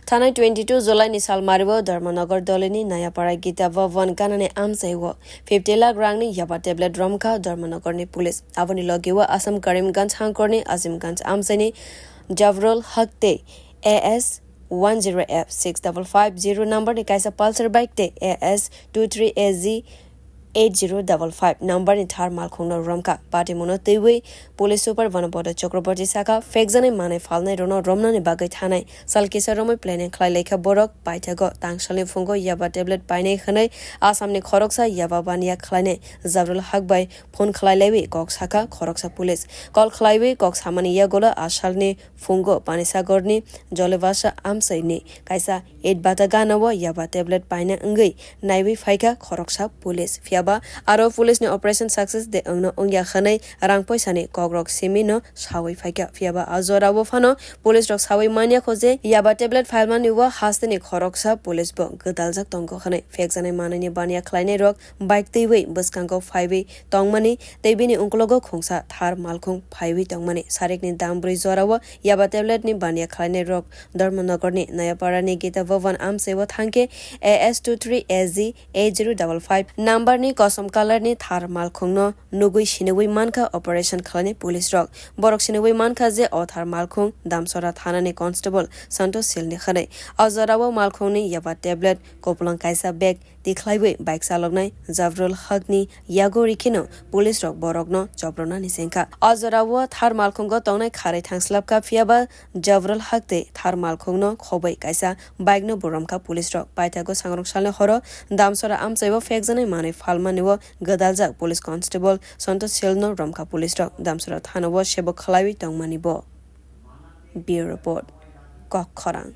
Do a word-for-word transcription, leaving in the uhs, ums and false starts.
Thanai twenty two July ni salmario Dharmanagar Dolini Nayapara Gita Bhavan ganani amchai o fifty lakh rangni yaba tablet romkha Dharmanagar ni police. Aboni logi o Assam Karimganj hangkorni Azimganj amchaini Javrul Haq tei A S one zero F six double five zero number ni kaisa Pulsar bike tei A S two three A Z eight zero double five number ni thar malkhungno romkha. Patimungno twiwi police super Banabodha Chakraborty sakha, phekjaknai manwi phalnairokno romnani bagwi thanai sal kisa romwi planning khlai laikha borok. Paithago tangsalni phungo yaba tablet painai hwnwi Assamni khoroksa yaba baniya khlainai Javrul Haq bai phone khlai laiwi kok sakha khoroksa police. Call khlaiwi kok samani yagulo a salni phungo Panisagorni Jolebasa amchaini kaisa eight bata gana o yaba tablet paina wngwi naiwi phaikha khoroksa police. Phiyaba aro police ni operation success de wngno wngya hwnwi rang poisani kokrok simi no sawi phaikha. Phiyaba a jora o phano police rok sawi manya kho je yaba tablet phailmani o hasteni khoroksa police bo gwdaljak tongo hwnwi. Phekjaknai manwini baniya khlainai rok bike twiwi bwskango phaiwi tongmani tei bini uklogo khungsa thar malkhung phaiwi tongmani. Sarikni dam brwi jora o yaba tablet ni baniya khlainai rok Dharmanagar ni Nayaparani Gita Bhavan amchai o thangkhe A S two three A Z eight zero double five number ni kosom colour ni thar malkhung no nugwi siniwi mankha operation khlainai police rok. Borok siniwi mankha je o thar malkhung Damsora thana ni constable Santosh Sil ni hwnwi. O jora o malkhung ni yaba tablet, kupulung kaisa bag tikhlaiwi bike chaloknai Javrul Haq ni yago rikheno police rok borokno chopronani chengkha. O jora o thar malkhungo tongnai kharwi thangslapkha, phiyaba Javrul Haq tei thar malkhungno khobwi kaisa bike no bo romkha police rok. Paithago sangrong salni horo Damsora amchai o phekjaknai manwi phalmani o gwdaljak police constable Santosh Sil no romkha police rok. Damsora thana o sebo khlaiwi tongmani bo. Bureau Report, Kok Khorang.